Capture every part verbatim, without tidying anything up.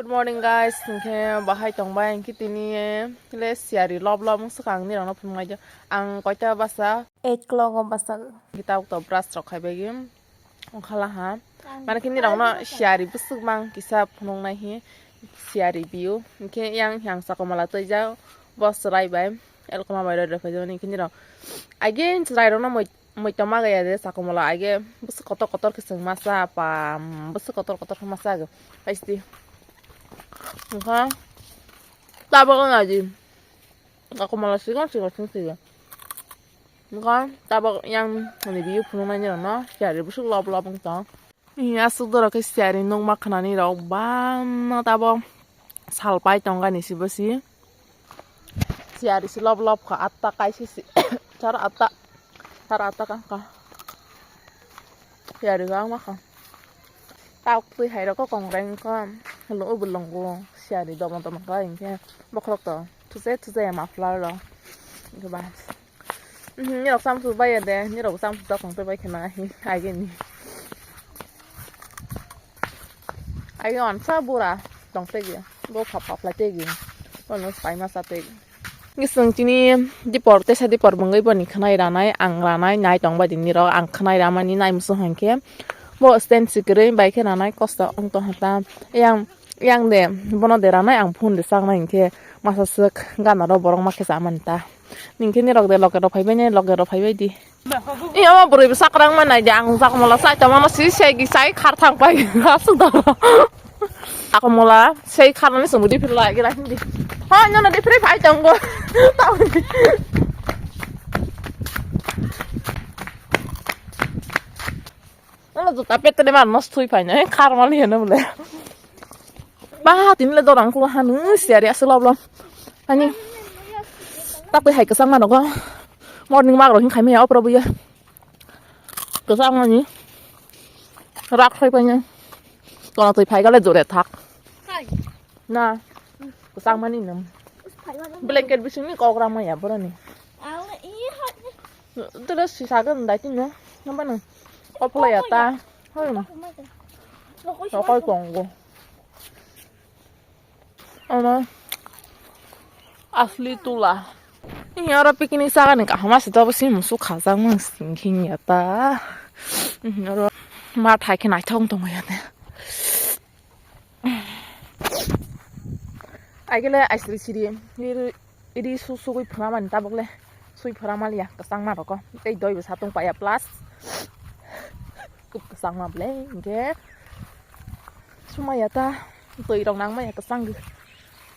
Morning guys, hwnkhe bahai tongbai hwnkhe tini le siyari lob lob wng swkang nirokno phunuknai. Ang koita basa eight o'clock o basa. Hwnkhe tabuk to brush rok khaibai wngkha laha. Mane khe nirokno siyari bwswk mang kisa phunuknai hi siyari view. Hwnkhe yang yang Sakomala twijak bo chwrai bai elkoma bai roi roi phaijak hwnkhe nirok again chwrai rokno moi Moi tongma gaya de Sakomala aige bwswk kotor kotor khe chwng masa pam bwswk kotor kotor khe masa age. Paisi wngkha tabok wng aji Sakomala sikon sikon sing sige wngkha tabok yang ni biyu phunuknai ni rokno siyari bwswk lob lob wng tong. Aswk dorok khe siyari nukma khwnani rok bangma tabok sal pai tongani si bwsi. Siyari si lob lob kha atta kaisa si sar atta sar atta ka ka siyari wng ma kha. Tabuk twi hai rok kongrai wngkha hwlo o bolongo siyari domo domo kha hinkhe bokhorok to thuse thuse muffler rok hinkhe ba. Nirok chamsuk bai ya de, nirok chamsuk da tong bai khna hi ageni. Agi wansa bura tong tegi, bo phap phap lai tegi, ono pai masa tegi. Ngisung chini dipor tesa dipor bwngwi boni khwnai ranai ang ranai nai tong bai di nirok ang khwnai ramani nai musu hwnkhe bo stand sikirwi bai khe ranai kosto wng tong hata yang yang de bono de ranai ang phone de chaknai hwnkhe masa swk gana rok borok ma khe chamani ta. Ningkhe nirok de loge rok phaibai nai, loge rok phaibai di. Iya ma bwrwi bwsa kwrang ma nai de, ang Sakomala sai tongmano si segi sai khar thang pai aswk da. Sakomala sei kharani sumudi phirla gira hindi. Ha, nyono de phiri phai tongo. Nana juta pette de mar nos thui phai na, khar mali hene bole. Ba, tini le dorang kula hanu, siyari aswk lob lob. Ani, tak twi hai kwchang mano go. Morning walk rok hin khai maya opro buya. Kwchang mani. Rak khai phai na. Kono twi phai gale jore thak. Na, kwchang mani nam. Blanket bisingni kok ram maya boroni. Tere si sagan dai tino. Namba nang. Kopla ya ta. Hoi. Rokoi kongo. Ono asli tula. Ini oro picnic sagani kaham ase to, bwswi musuk khajak mang sing khing ya ta. Ini oro ma thai khe naithok tong ya ta. Agele aisri siri. Iri su sugui phuna mani tabuk le. Sui phura maliya kwchang ma roko. Tei doi bo satung paya plus. Kwchang ma ble. Hingke. Sumaya ta. Twi rok nang maya kwchang gwi.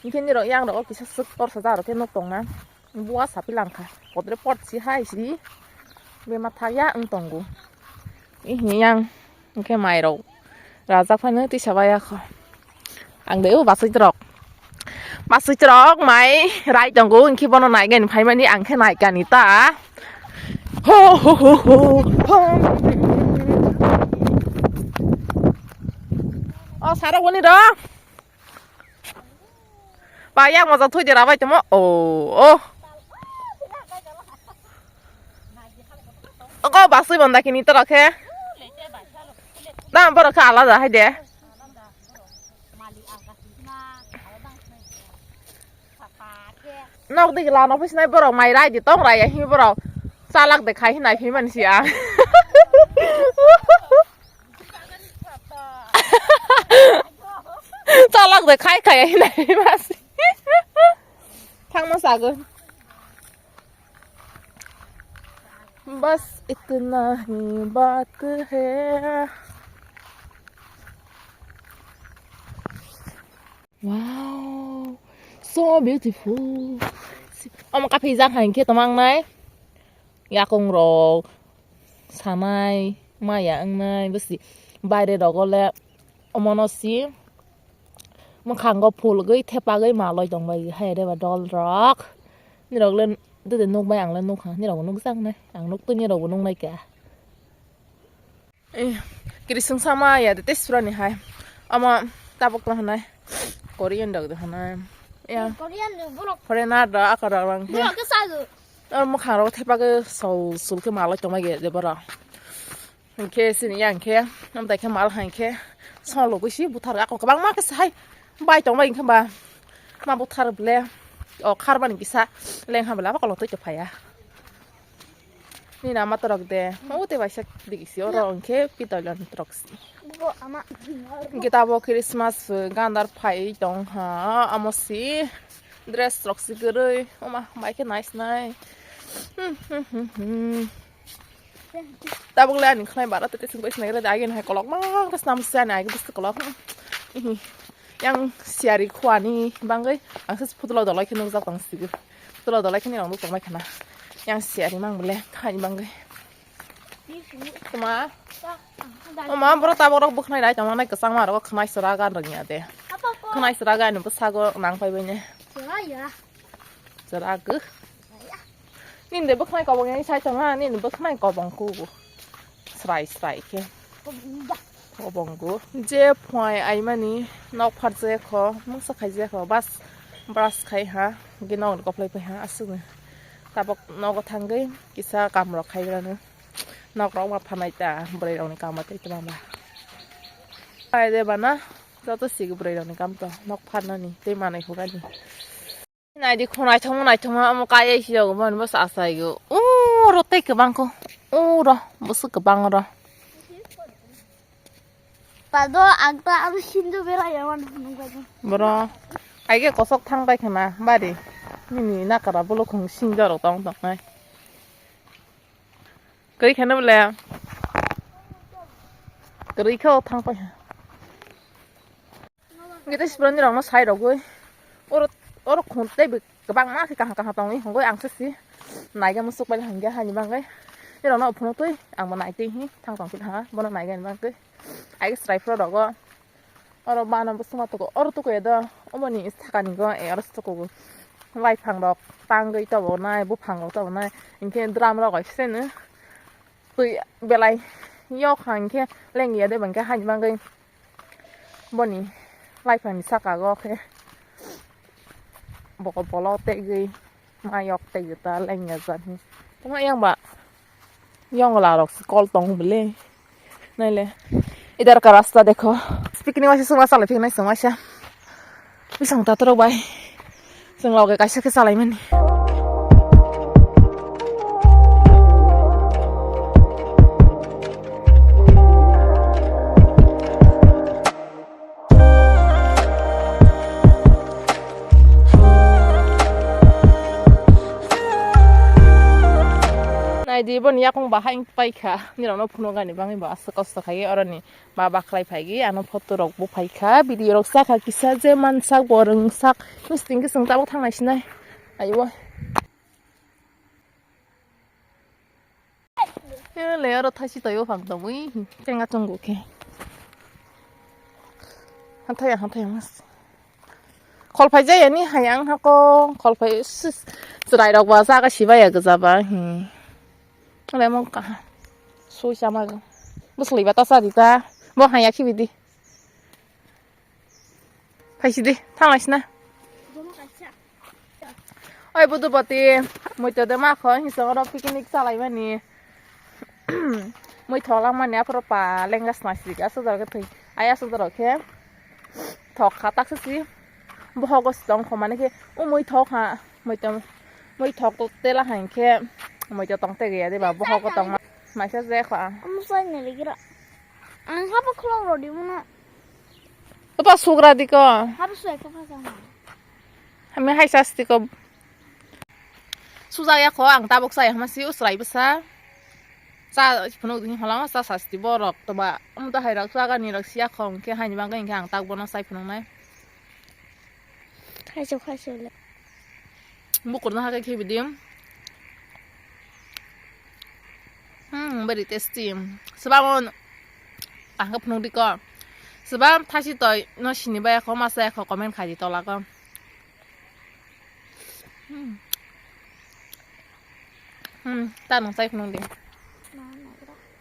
Hingke nirok yang rok kisa swk tor sajak rok khe nuk tong na. Buwa sapi lang kha. Podre pod si hai si. Bema thak ya wng tongo. Ihi yang. Hingke mai rok. Rajak phano tisa baya kho. Ang de o basui trok. Basui trok mai rai tongo. Hingke bono nai gani phai mani ang khe nai kani ta. Ho, ho, ho, ho, ho. O, saro boni do. Ba, yang moja thui de rabai tamo. O, o. Oko basui bonda kini toro khe. Na, borok khe alada hai de. Nok dik la, nok pis nai borok mai rai di tong rai ya hi borok. Chalak de khai hinai phi man sia. Chalak de khai khai hinai phi man sia. Thang ma sago. Bas itna hi baat hai. Wow, so beautiful. Omo kaphijak hai khe tongma wngnai. Yakung rok sanai, maya wngnai, bwswi baire rogo le omono si mwkhango phulgwi thepagwi maloi tongbai hai reba dol rok. Nirok le dede nukbai ang le nukha, nirok bo nukjaknai, ang nuktwi nirok bo nuknai kha. Eh, kirising sama ya de tei surani hai. Omo tabuk to hanai. Korean dok de hanai. Ya. Korean ni borok. Foreigner da aka da lang. Borok ke sago. Ar mo kharo thepa ke sol sul ke malai tongma ge de bora. Hingke sini ya hingke. Am dai ke mal hingke. Solo ko si buthar ako kabang ma ke sai. Bai tong bai wngkha ba. Ma buthar ble. O khar bani kisa leng ha bela ba kolong twi phaya. Ni nama torok de. Ma ute bai sak digi si oro wngkhe pitolon torok si. Bo ama. Hwnkhe tabo Christmas, uh, gandar phai tong ha. Amo si dress rok si kwrwi. Oma bai khe nice nai. Hmm, hmm, hmm, hmm. Tabuk le ani khnai bara tete sing bai sinai re agi hai kolok ma khe snam se ani agi bus kolok. Ihi. Yang siari khuani bangwi ang se phutulo dolai khe nukjak tong sigi. Phutulo dolai khe ni rong tong mai khana. Yang siari mang bole thani bangwi. Tuma. Oma bro tabuk rok bukhnai rai tong nai kwchang ma rok khnai sura gan rok ya de. Khnai sura gan bo sago nang pai bai ne. Sura ya. Sura gw. Nini de bwkhnai kobong yang sai tong ha, nini bwkhnai kobong ku. Srai srai khe. Kobong ku. Je phai ai mani nok phar je kho, mungsa khai je kho, bas brush khai ha, ge nok ni koplai pai ha, aswk ni. Tabok nogo thangwi kisa kam rok khai rano. Nok rok ma phanai ta, bwrwi rok ni kam ma tei tma ba. Ai de bana, joto sigi bwrwi rok ni kam to, nok pharnani, tei manwi hugani. Naidi khw naithokma naithokma omo kaiya siyok mani bwsa asaigo. Uro tei kwbangkho. Uro bwswk kwbang oro. Pado ang ta aro sinjo berai ya mani phunukbago. Boro. Aige kosok thang bai khana bari. Nini nakara bulukhung sinjo rok tong tongnai. Kwrwi kheno bole. Kwrwi khe o thang paikha. Gete sibroni rokno sai rogwi. Oro, oro khun tei bw-, kwbangma khe kaham kaham tongwi hongwi ang se si. Naiga musuk pai hangya hani bangwi. Ni rokno phunuk twi ang bo nai twi hi thang tong khe ha. Bono naiga ni bangwi. Ai chwrai phro rogo. Oro bana bwswngma tuku, oro tukuya do, omoni sakani go, e, oro se tukugo. Laiphang rok tangwi tobonai, buphang rok tobonai, hinkhe drum rok bai seno. Twi belai yok ha hinkhe lengya de bangkhe hani bangwi boni laiphangni saka go khe bokol bolo tegwi. Mayok tei juta lengya jani. Tamo yang ba. Yang la rok si kol tong bele. Naile. Idhar ka rasta dekho. Picnic waisa suma salai phinai suma sa. Bisang tatorok bai. Sing loge kaisa khe salai mani. Naidi boni yakung bahai wng paikha, nirokno phunuknani bagwi bo aswk kosto khaiwi oroni ba bakhwlai phaigwi ano photo rok buphaikha, video rok sakha kisa je mansak bo rwngsak, bising khe chwng tabuk thangnai sinai. Aibo. He le oro thaisi toyo phang tongwi tenga chongo khe. Hathaya hathaya mas. Khol phai jaya ni hayang hako khol phai sis chwrai rok ba jaga sibaya gwja ba hi. Ale mo kaha. Sui sama go. Bwsli ba ta sa di ta. Bo haya khibi di. Phaisidi, thanglai sina. Oi, Budupati, muitu de ma kho, hinsa oro picnic salai mani. Mui tholang mani, aphuru pa lenga sna sidi, aswk doro khe thwi. Ai aswk doro khe thok kha, tak sisi. Bohogo sitong kho, mani khe, o mui thok ha, muitu, mui thok to tela ha hinkhe, muitu tong te gaya de ba, bohogo tong ma, maisa je kho. Ang habo khulok rw di mano. Opa sugra di ko. Habo suai ko phasa. Hami hai sasti ko. Suja ya ko ang tabok saya hama si usrai bwsa. Cha phunuk ding holang cha sasti borok to ba. Am to hai rak suaga ni rak sia khong khe hai ni bang khe ang tak bono sai phunuk nai. Khaisu khaisu le. Bukurno hakhe khibi di. Hmm, very tasty. Sebab on, ah, phunuk di ko. Sebab thasi toi no sini bai ko masa ko comment khai di tola ko. Hmm. Hmm, ta nang sai phunuk di.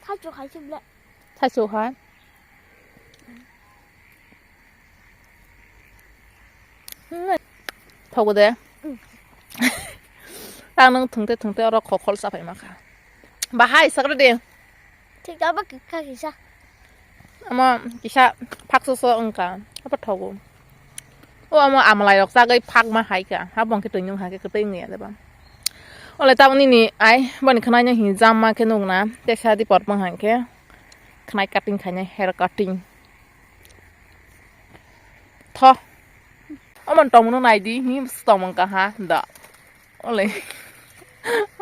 Thachu khai sibla. Thaichuk hai. Thogo de. Mm. Ang nang thungte thungte oro khokhol sapai ma kha. Bahai sakra de. Thik abo kikha kisa. Amo kisa phakso so wngkha. Apa thogo. Omo amlai rok chagwi phakma hai kha. Ha bongkhe twi nung hakhe kwtwi wngya deba. Ole tabuk nini ai boni khwnai no hin jamma khe nukna. Tesa di porpang hai khe. Khwnai cutting khainai, hair cutting. Tho. Omo tongmung no nai di. Hi tongmung kaha da. Ole.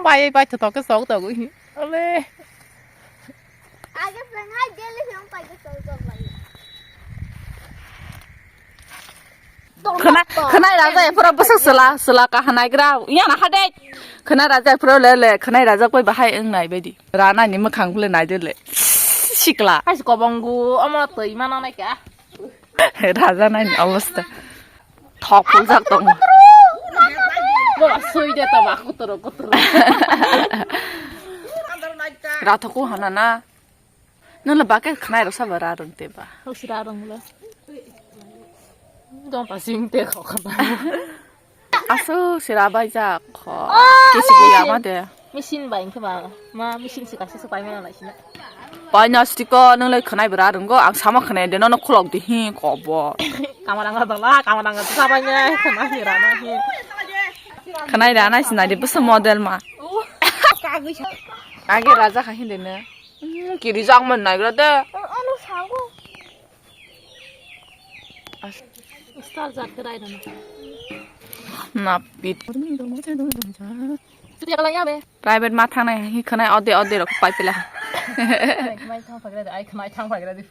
Bai bai tho tho khe sok togwi. Ole. Age phang hai daily phang pai khe sok sok bai. Khwnai, khwnai raja ephoro bwswk sela, sela ka hanai gra. Iya na hade. Khwnai raja ephoro le le, khwnai raja koi bahai wng nai baidi. Rana ni mwkhang bole nai de le. Sikla. Hai kobongu, omo twi mana nai ka. Raja nai ni obostha. Thok phuljak tongo. Bo sui de ta ba kutro kutro. Rathoku hana na. Nula bakhe khwnai rok sabo ra rwng te ba. Hosi ra rwng le. Dong pa sing te kho khana. Aso sira bai ja kho. Kesi ko ya ma de. Machine bai khe ba. Ma machine si kasi so pai ma lai sina. Pai na stiko nung lai khwnai bra rwng go ang sama khwnai de nono khulok di hi ko bo. Kamar ang dala kamar ang sa bai ne khwnai ra na hi. Khwnai ra na sina de busu model ma. Age raja kha hi de ne. Kiri jak man nai gra de. Ano sago. Star jat khe dai dana. Napit. Chuti kala ya be. Private ma thangnai hi khwnai ode ode rok pai pila. Khwnai thang phagra de, ai khwnai thang phagra de.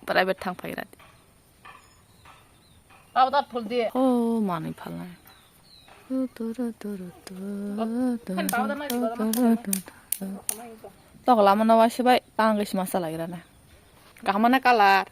Private thang phagra de. Abo da phul de. Oh, manwi phalnai. Fan power na. Tok lama no waisa bai tang gais masa lagira na. Kaham na kalar.